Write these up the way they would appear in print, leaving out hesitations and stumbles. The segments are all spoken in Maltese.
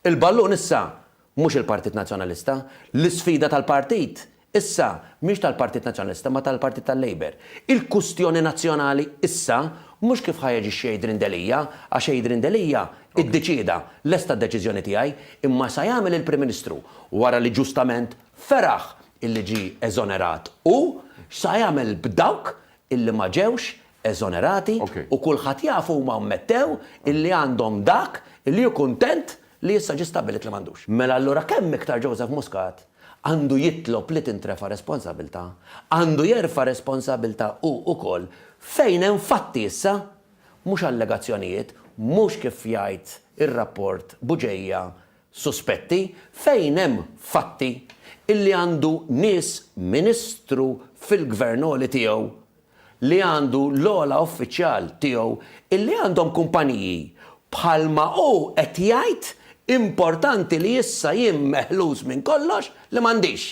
Il-ballun issa mhux il-Partit Nazzjonalista. L-isfida tal-partit issa mhix tal-Partit Nazzjonalista ma tal-Partit tal-Labour. Il-kustjoni nazzjonali issa mhux kif ħa jaġixxi Adrian Delia, għax Adrian Delia iddeċieda, lesta d-deċiżjoni tiegħi, imma sa jagħmel il-Prim Ministru wara li ġustament feraħ illi ġie eżonerat hu, x'sa jagħmel b'dawk illi ma ġewx eżonerati u kulħadd jaf huma ammettew illi għandhom dak illi hu kuntent li issa ġie stabbilit li m'għandux. Mela allura kemm iktar Joseph Muscat għandu jitlob li tintrefa' responsabiltà, għandu jerfa' responsabiltà hu ukoll fejn hemm fatti issa, mhux allegazzjonijiet, mhux kif jgħid ir-rapport Bugeja suspetti, fejn hemm fatti illi għandu nies Ministru fil-Gvern għoli tiegħu li għandu l-ogħla uffiċjal tiegħu illi għandhom kumpaniji bħalma hu qed jgħid importanti li issa jien meħlus minn kollox li m'għandix.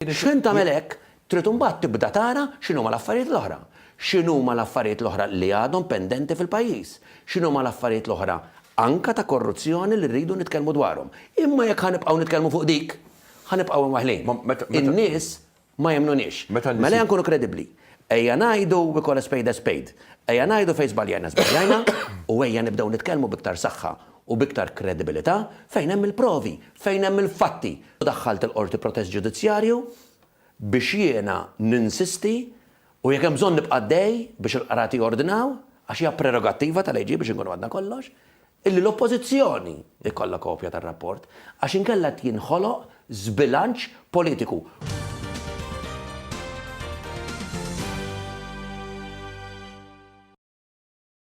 X'ħin tagħmel hekk trid imbagħad tibda tara x'inhuma l-affarijiet l-oħra. X'inhuma l-affarijiet l-oħra li għadhom pendenti fil-pajjiż. X'inhuma l-affarijiet l-oħra anke ta' korruzzjoni li rridu nitkellmu dwarhom. Imma jekk ħa nibqgħu nitkellmu fuq dik, ħa nibqgħu imwaħħlin. In-nies Ma jemmnuniex. Mela ejja nkunu kredibbli. Ejja ngħidu we call a spade a spade. Ejja ngħidu fejn żbaljajna żbaljajna u ejja nibdew nitkellmu b'iktar saħħa u b'iktar kredibilità fejn hemm il-provi, fejn hemm il-fatti. Daħħalt il-Qorti protest ġudizzjarju biex jiena ninsisti u jekk hemm bżonn nibqa' għaddej biex il-qrati jordnaw, għax hija prerogattiva tal-AG biex inkunu għadna kollox, Illi l-Oppożizzjoni jkollha kopja tar-rapport, għax inkella qed jinħoloq żbilanċ politiku.